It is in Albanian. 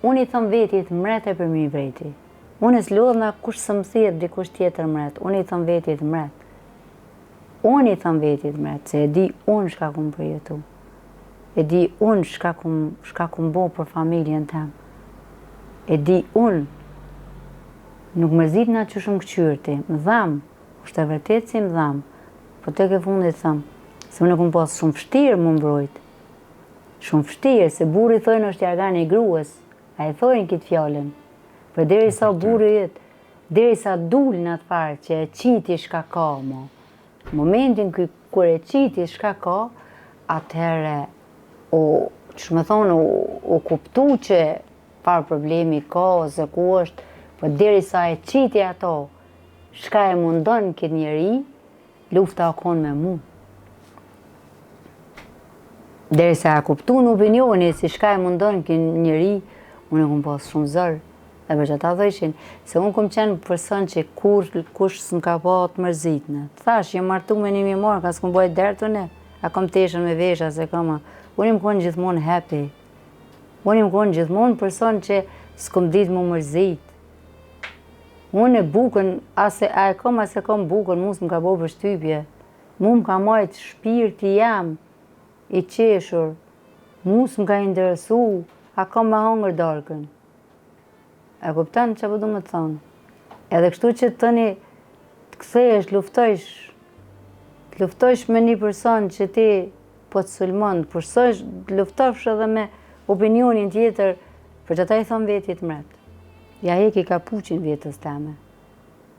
Unë i thom vetit mret e përmi vreti. Unë s'lodhna kush s'më thirr dikush tjetër mret, unë i thom vetit mret. Unë i thom vetit mret, se e di unë shka kum përjetu. E di unë shka kum, shka kum bo për familjen tem. E di unë. Nuk mërzitna qysh më këqyr ti, më dham, është e vërtet si më dham, po tek e fundit thom, se unë e kum pas shumë vështirë mu mbrojt. Shumë vështirë, se burri thojnë është jargan i grues, a e thojnë këtë fjalën. Për deri sa burri jetë, deri sa dul në atë farë që e qiti shka ka mo. Momentin ky kur e qiti shka ka, atëherë u, që me thonë, u, u kuptu që farë problemi ka, ose ku është, po deri sa e qiti ato, shka e mundon këtë njeri, Lufta o konë me mu. Derisa e kuptu në opinioni si shka e mundon ky njeri, unë e kum pas shumë zor. E për që ata thojshin, se unë kum qenë person që kur, kush s'më ka pa të mërzitne. Thash, jam martu me një mimor, ka s'kum bajt dert unë, a kom teshën me vesha, se kam a. Unë jam konë gjithmonë happy. Unë jam konë gjithmonë person që s'kum ditë mu mërzit. Unë bukën, a se a e kom, a se kom bukën, mu s'më ka bo përshtypje. Mu më ka majtë shpirti jem i qeshur, mu s'më ka interesu, a kom me hongër darkën. E kupton që po du me të thonë. Edhe kështu që tani të kthehesh, luftojsh, të luftojsh me një person që ti po të sulmon, të përsojsh, të luftosh edhe me opinionin tjetër, për që ata i thonë vetit mret. Ja heki kapuqin vetës teme.